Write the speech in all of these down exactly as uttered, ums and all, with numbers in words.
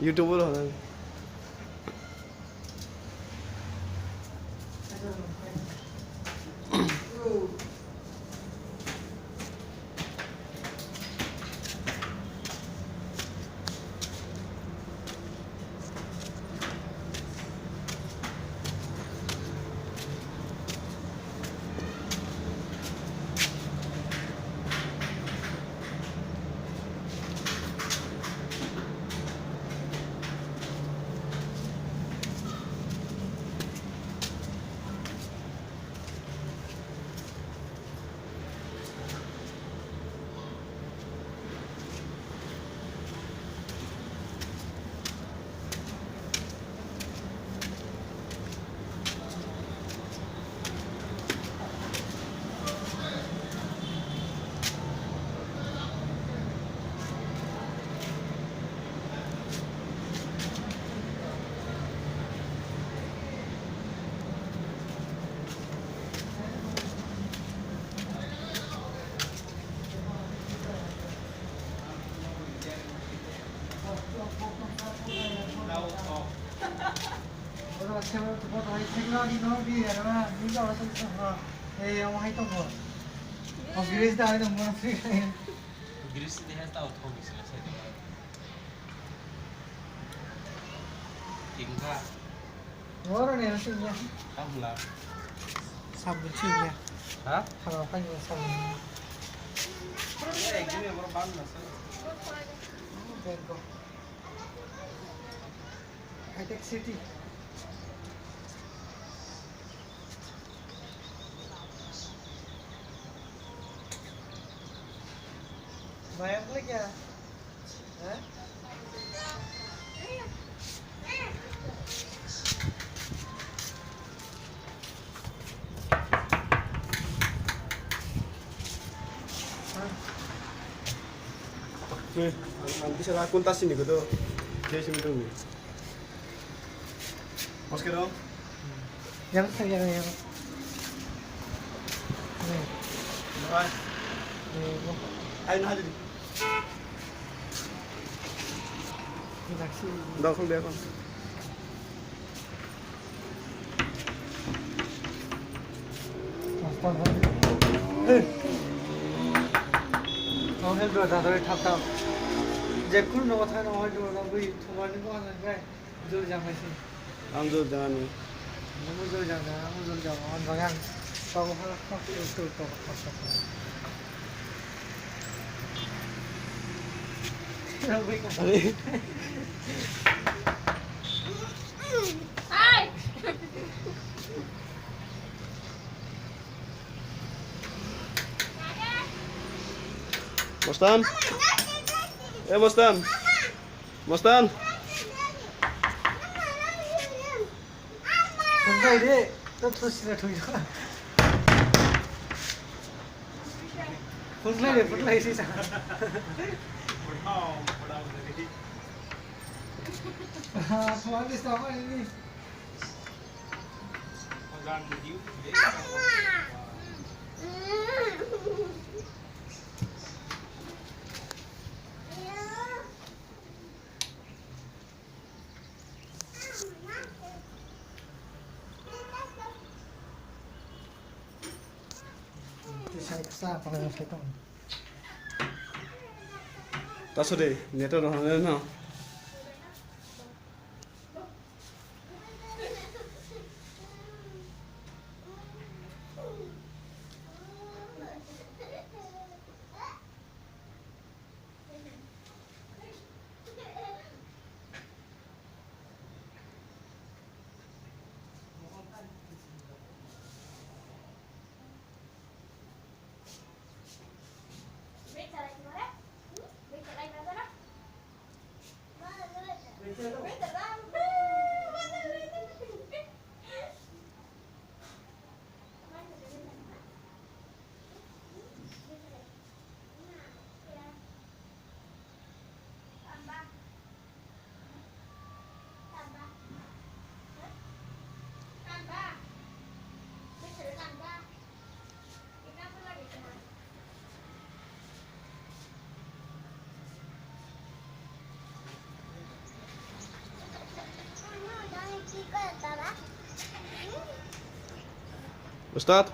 YouTuber hwnwi. Greece de hai tong bono free fire. Greece de hai tao thok Greece le sai de. Tingka. Oro ne sing ya. Tam la. Sabun sing ya. Ha? Halo kan ya sabun. Eh, gini bro bang na sa. Bangkok. High tech city. Bayam lagi ya? Hah? Ang, ang bisa lakon tas ini gitu. Dia sini tuh. Mas kira? Yang saya yang. Nih. Hai. Nih, bu. Hai, nah, jadi. Relax. Dah, kong dia, kong. Master, hai. Eh. Kau help dua, dah, dah, thap, thap. Jekun no, thai no, hai, dua, dah, bui, thumani, kau, hai, hai. Jol jang hai se. Ang jol jang ani. Nungbo jol jang jang, ang jol jang, ang jol jang. Tabo ha, ha, ha, ha, ha, ha, ha. Are. Hai. Mostan. Eh, Mostan. Mostan. Phunklai de, to thusina thwi. Phunklai de, phunklai sisa. Ah, thwa de sa ma ni. Tasode, neto no, no. Ustad?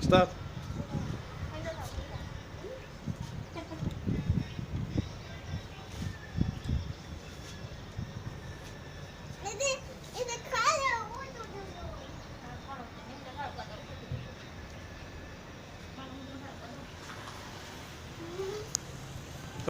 Ustad?